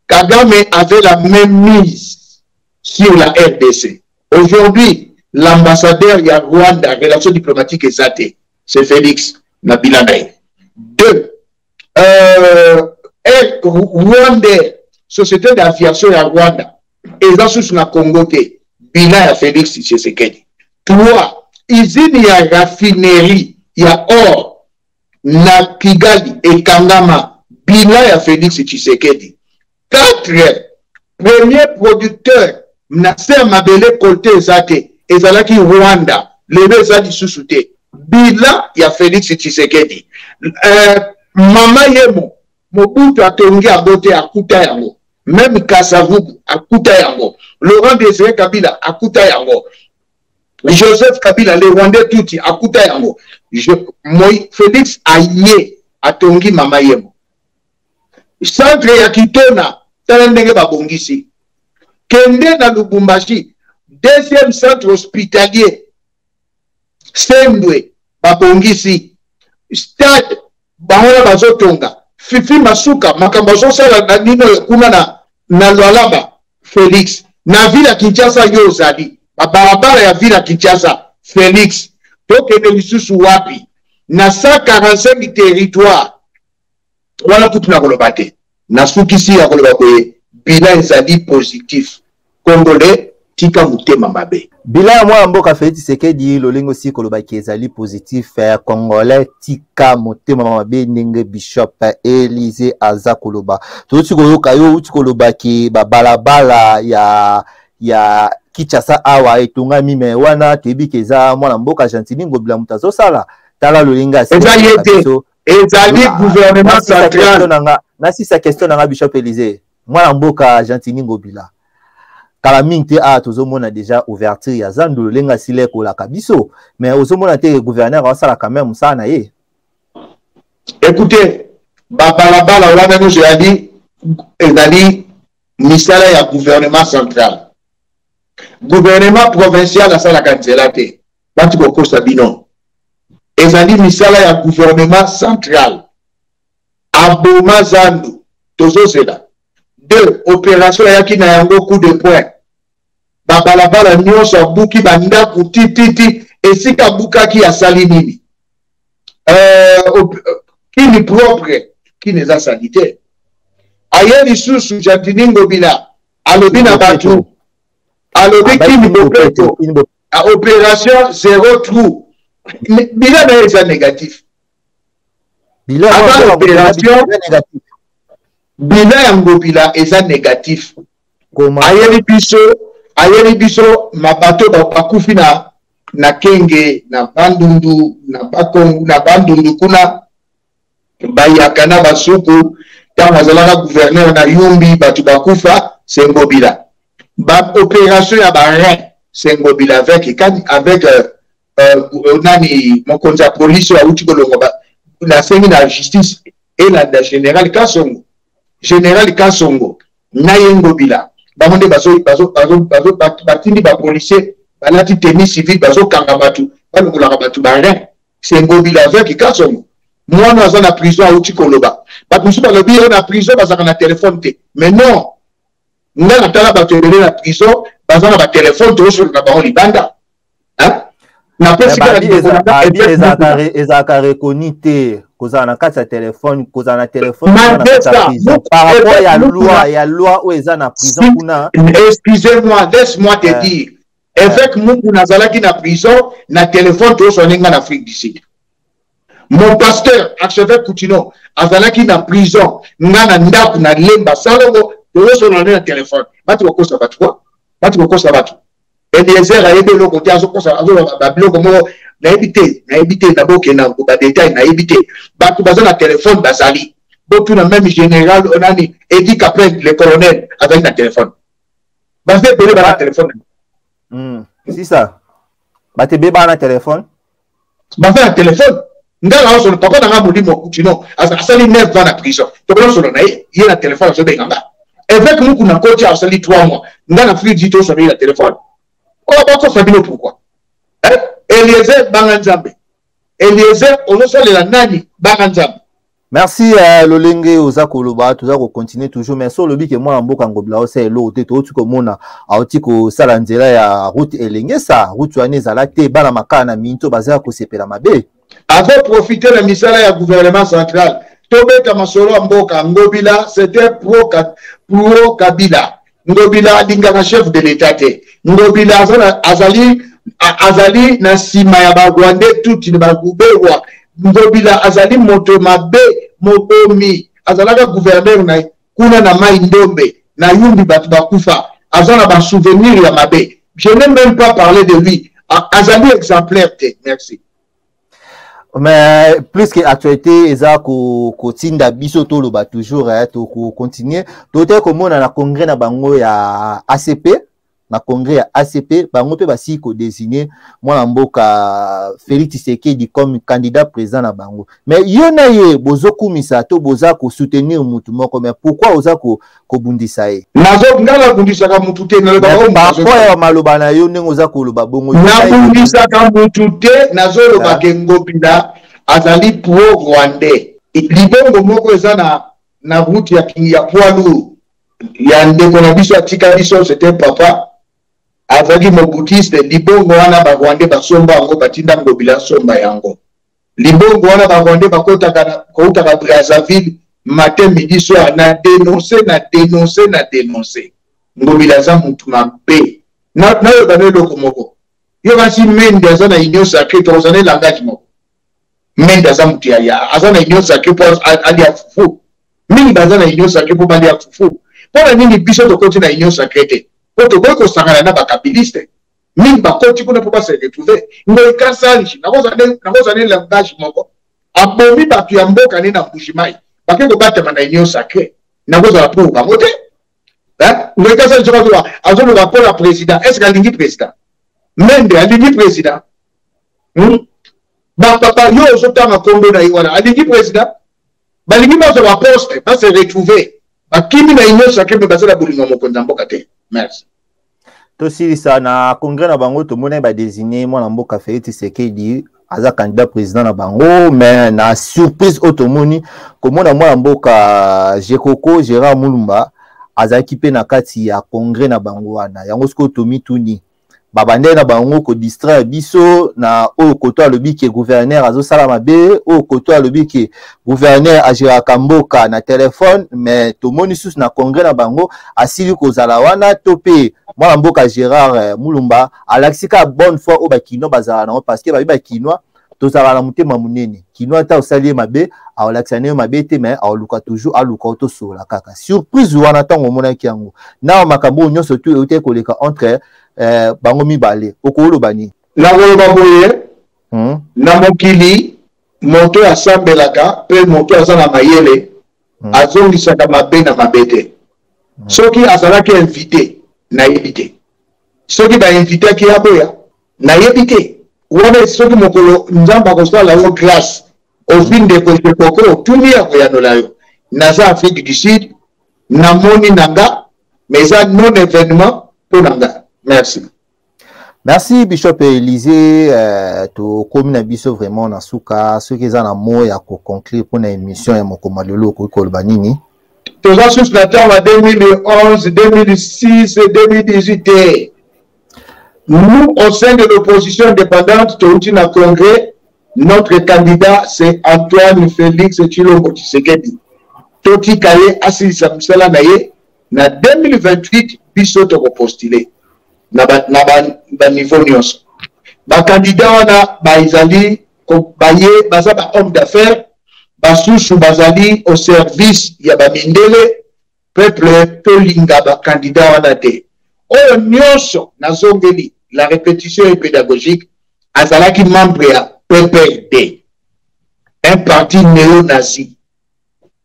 Kagame avait la même mise sur la RDC. Aujourd'hui, l'ambassadeur ya Rwanda, relation diplomatique ezate, c'est Félix na bilan na ye. 2. Rwanda, société d'aviation ya Rwanda, eza susu na Congo te, bilan ya Félix Tshisekedi. 3. Usine ya raffinerie ya or na Kigali ekangama, bilan ya Félix Tshisekedi. 4. Premier producteur na se ya mabele kolte eza te, ezalaki Rwanda, lelo eza lisusu te, bilan ya Félix Tshisekedi. Mama Yemo, Mobutu atongi yango te, akuta yango. Même Kasavubu akuta yango. Laurent Désiré Kabila akuta yango. Joseph Kabila, le Rwandais Tutsi akuta yango. Félix aye atongi mama Yemo. Centre ya Kitona, tala ndenge babongisi. Kende na Lubumbashi, deuxième centre hospitalier Sendwe babongisi. Stade bango wana bazotonga. Fifi Masuka makambo azosala na nino kuna na Lualaba Félix. Na ville ya Kinshasa yo ozali ba barabara ya ville ya Kinshasa Félix. Tokende lisusu wapi? Na 145 territoire wana kutu na koloba te. Nasukisi ya koloba boye, bilan ezali positif. Congolais Tika motema mabe. Bilan ya mwana mboka Felix Tshisekedi lolenge osi kolobaki ezali positif. Eh, Congolais tika motema mabe ndenge Bishop Elysée aza koloba. Tozoti koyoka yo uti kolobaki babalabala ya ya Kinshasa awa etongami me wana toyebi ke eza mwana mboka Gentiny Ngobila moto azosala. Tala lolenge eza ye te, ezali gouvernement central. Nasisa question na nga Bishop Elysée. Mwana mboka Gentiny Ngobila kala mingi te awa tozomona deja ouverture ya zandu lolenge asila ekolaka biso mais ozomona te gouverneur asala quand même mosala na ye. Écoutez, babalabala wana nyonso ezali ezali misala ya gouvernement central. Gouvernement provincial asalaka nzela te, bati kokosa bino. Ezali misala ya gouvernement central. Aboma zandu, tozozela. Deux, opération ayaki na yango coup de poing. Babalabala nyonso abuki bandako ti ti ti esika abukaki asali nini? Euh, kini propre, kini eza salite. Aye lisusu Gentiny Ngobila alobi na bato, alobi kini bopeto, opération zéro trou. Bilan na ye eza négatif. Bilan opération bilan ya Ngobila eza négatif. Ayeli biso ayeli biso mabato bakufi na na Kenge na Bandundu na Bakongo na Bandundu kuna bayaka na basuku ntango azalaka gouverneur na Yumbi bato bakufa c'est Ngobila. Ba opération ya ba rein c'est Ngobila avec avec euh, euh, nani mokonzi ya police oyo awuti kolongwa nasengi na justice elanda général Kasongo général Kasongo na ye Ngobila bango nde batindi bapolicier balati tenue civile bazokanga bato balongolaka bato ba rein c'est Ngobila avec Kasongo. Mwana aza na prison awuti koloba bato mosusu balobi yo na prison bazalaka na telefone te mais non nga natala bato ebele na prison baza na batelefone tozosolola na bango libanda. Napesi ezalaka reconnu te kozala na kati ya telefone kozala na telefone par rapport ya loi ya loi oyo eza na prison kuna. Excusez-moi, laisse-moi te dire, évêque Mukuna azalaki na prison na telefone tozosolola nga na Afrique du Sud. Mon pasteur archevêque Coutinho azalaki na prison nga na ndako na Lemba Salongo tozosolola na telefone. Bato bakosa bato kwa bato bakosa bato. Eliezer ayebi eloko te, azokosa azoloba babiloko moko nayebi te, nayebi te, nabokenda ba détail nayebi te. Bato baza na telefone bazali, botuna même général nani Edi Kapend le colonel azali na telefone, baza ebele baza na telefone. Si ça bato ebele baa na telefone, baza na telefone. Nga na osolo papa na nga molimo Coutinho asali 9 ans na prison, tokoki osolo na ye ye na telefone azobenga nga. Évêque Mukuna koti asali 3 mois nga na Afrique du Sud na telefone. Oyo bakosa bino pourquoi? Eh? Eliezer banga Nzambe. Eliezer ozosalela nani? Banga Nzambe. Merci lolenge oza koloba toza ko continuer toujours mais so olobi ke mwana mboka Ngobila osala eloko te touti komona auti kosala nzela ya route elengesa route wana ezala te bana makala na minto baza kosepela mabe. Azo profiter na misala ya gouvernement central tobeta masolo ya mboka. Ngobila c'était pro, pro Kabila. Ngobila alingaka chef de l'état te. Ngobila azali azali na nsima ya ba Rwandais tutsi na ba Ruberwa. Ngobila azali moto mabe mobomi, azalaka gouverneur na kuna na Mai Ndombe na Yumbi bato bakufa, aza na ba souvenir ya mabe. Je n'ai même pas parlé de lui, azali exemplaire te. Merci. Mais plus que actualité eza kotinda biso toloba toujours eh, tokocontinue tote komona na congrès na bango ya ACP na congrès ya ACP bango mpe basili kodesigne mwana mboka Félix Tshisekedi comme candidat président na bango. Mais yo na ye bozokumisa to boza kosoutenir mutu moko, mais pourquoi oza kobundisa ye? Nga nabundisaka mutu te, nalobaka par rapport ya maloba na yo ndenge oza koloba bongo. Nabundisaka mutu te, nazoloba ke Ngobila azali pro rwandais. Libongo moko eza na na route ya ya poids lourd ya ndeko na biso atika biso, c'était papa azalaki mobutiste. Libongo wana ba rwandais basomba yango, batinda Ngobila asomba yango. Libongo wana ba rwandais bakotaka koutaka Brazzaville matin midi soir. Na dénoncer, na dénoncer, na dénoncer. Ngobila aza mutu mabe. Nayeba na eloko moko, yo kasi Mende aza na Union sacrée, tokozala na langage moko. Mende aza moto ya aza na Union sacrée mpo alia fufu. Mingi baza na Union sacrée mpo balia fufu. Mpo na nini biso tokoti na Union sacrée te? Mpo tokoki kosangana na bakabiliste. Mingi bakoti kuna mpo base retrouve. Ngoi Kasanji, nakozala na langage moko, abomi bato ya mboka ne na Mbujimayi, bake kobatama na Union sacrée, nakozala pour bango te. Ngoi Kasanji soki azoloba, azoloba mpo na président, est ce que alingi président? Mende alingi président? Bapapa yo ozotanga nkombo na ye wana alingi président? Balingi bazwa baposte, base retrouve, bakimi na Union sacrée, me baza na bolingo ya mokonzi ya mboka te. Merci. Tosilisa na congrès na bango, tomonaki badesigne mwana mboka Félix Tshisekedi aza candidat président na bango, mais na surprise oyo tomoni komona mwana mboka Jekoko Gérard Mulumba azalaki mpe na kati ya congrès na bango wana. Yango sikoyo tomituni, babandeli na bango kodistraire biso na oyo koto alobi ke gouverneur azosala mabe, oyo koto alobi ke gouverneur agéraka mboka na telefone, mais tomoni susu na congrès na bango asili kozala wana. To mpe mwana mboka Gérard Mulumba alakisi kaka bonne foi oyo bakinois bazala nango, parce que babi bakinois tozalaka na motema monene. Kinois ata osali ye mabe, aolakisa naye mabe te, mais aoluka toujours aluka oyo tosolola kaka. Surprise wana ntango omonaki yango na makambo oyo nyonso tu eutaki koleka entre bango mibale, okoloba nini? Nakoloba boye, na mokili moto asambelaka mpe moto aza na mayele azongisaka mabe na mabe te. Soki azalaki invité, nayebi te. Soki bainvitaki aboya, nayebi te. Wana soki mokolo Nzambe akosala yo grâce, ozwi ndeko Jekoko, otuni, ya koyanola yo. Naza Afrique du Sud, namoni na nga, mais eza non événement mpo na nga. Merci. Merci Bishop Élisée, tokomi na biso vraiment na suka. Soki eza na mot ya koconclure mpona émission ya mokoma lelo, okoki koloba nini? Toza susu na ntango ya 2011, 2006, 2018 te. Nous, au sein de l'opposition indépendante, touti na congrès, notre candidat c'est Antoine Félix Tshilombo Tshisekedi. Totika ye asilisa mosala na ye na 2028, biso tokopostule na ba, na ba, ba niveau nyonso. Bakandidat wana bazali baye baza ba homme d'affaires, basusu bazali au service ya bamindele. Peuple, tolinga bakandidat wana te. Oyo nyonso nazongeli, la répétition est pédagogique, azalaki membre ya PPRD, un parti néo-nazi,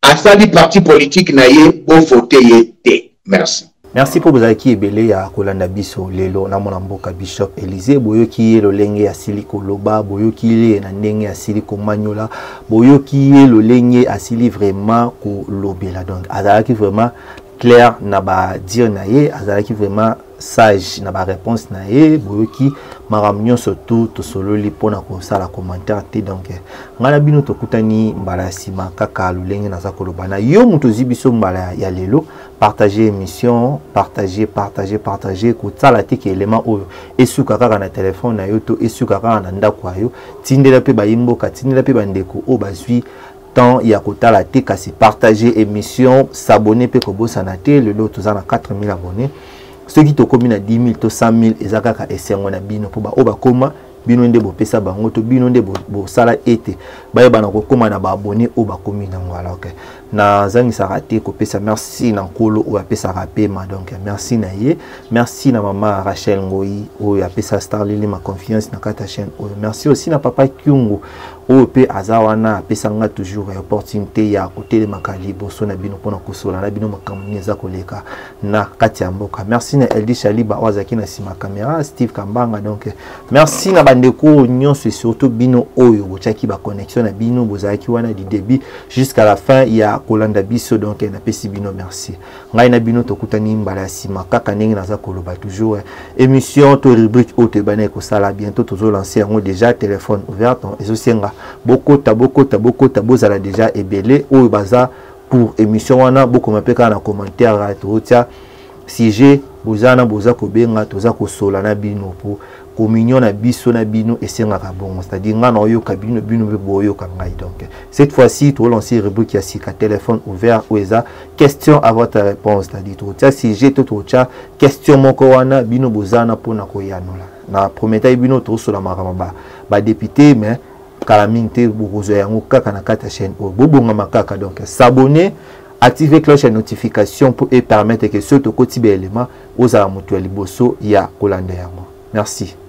asali parti politique na ye, bovote ye te. Merci. Merci mpo bozalaki ebele ya kolanda biso lelo na mwana mboka Bishop Élysée. Boyoki ye lolenge asili koloba, boyoki ye na ndenge asili komanyola, boyoki ye lolenge asili vraiment kolobela. Donc azalaki vraiment clair na badire na ye, azalaki vraiment sage na baréponse na ye. Boyoki makambo nyonso tu tosololi mpona kosala commentaire te. Donc ngai na bino tokutani mbala ya nsima, kaka lolenge naza koloba na yo moto ozwi biso mbala ya lelo, partager émission, partager, partager, partager. Kosala te ke élément oyo esuka kaka na telefone na yo to esuka kaka na ndako ya yo. Tindela mpe bayimboka, tindela mpe bandeko oyo bazwi temps ya kotala te, kasi partager émission, s'abonner mpe kobosana te. Lelo toza na 4000 abonnés, soki tokomi na 10 000 to 100 000, eza kaka esengo na bino, mpo baoyo bakoma, bino nde bopesa bango to bino nde bosala ete bayebana kokóma na baabone oyo bakomi nango. Alors que nazangisaka te kopesa merci na Nkolo oyo apesaka pema. Donc merci na ye, merci na mama Rachel Ngoi oyo apesa Star Lili ma confiance na kati ya chaîne oyo. Merci aussi na papa Kyungu oyo mpe aza wana, apesa nga toujours opportunité ya kotelemaka liboso na bino mpona kosola na bino makambo nini eza koleka na kati ya mboka. Merci na Eldi Shaliba oyo azalaki na nsima caméra, Steve Kambanga. Donc merci na bandeko oyo nyonso et surtout bino oyo botiaki baconnexion na bino, bozalaki wana du début jusqu'à la fin ya kolanda biso. Donc napesi bino merci. Ngai na bino tokutani mbala ya nsima, kaka ndenge naza koloba toujours, émission to rubrique oyo toyebani ekosala bientôt, tozolance yango déjà, téléphone ouverte. Ezosenga bokota, bokota, bokota, bozala déjà ebele oyo baza pour émission wana. Bokoma mpe kaka na commentaire, tozotia. Sujet boza na boza kobenga, toza kosola na bino po communion na biso na bino esengaka bongo, c'est-à-dire nga na oyoka bino, bino mpe boyoka ngai. Donc cette fois-ci tolancer rubrique ya sika, téléphone ouvert, oyo eza question à votre réponse, c'est-à-dire tokotia sujet to tokotia question moko wana, bino boza na mpona koyanola. Na prometaki bino tokosola makambo badéputé, mais kala mingi te bokozwa yango kaka na kati ya chaîne oyo. Bobongama kaka, donc s'abonner, activer cloche ya notification pour et permettre que soki tokoti baélément, ozala moto ya liboso ya kolanda yango. Merci.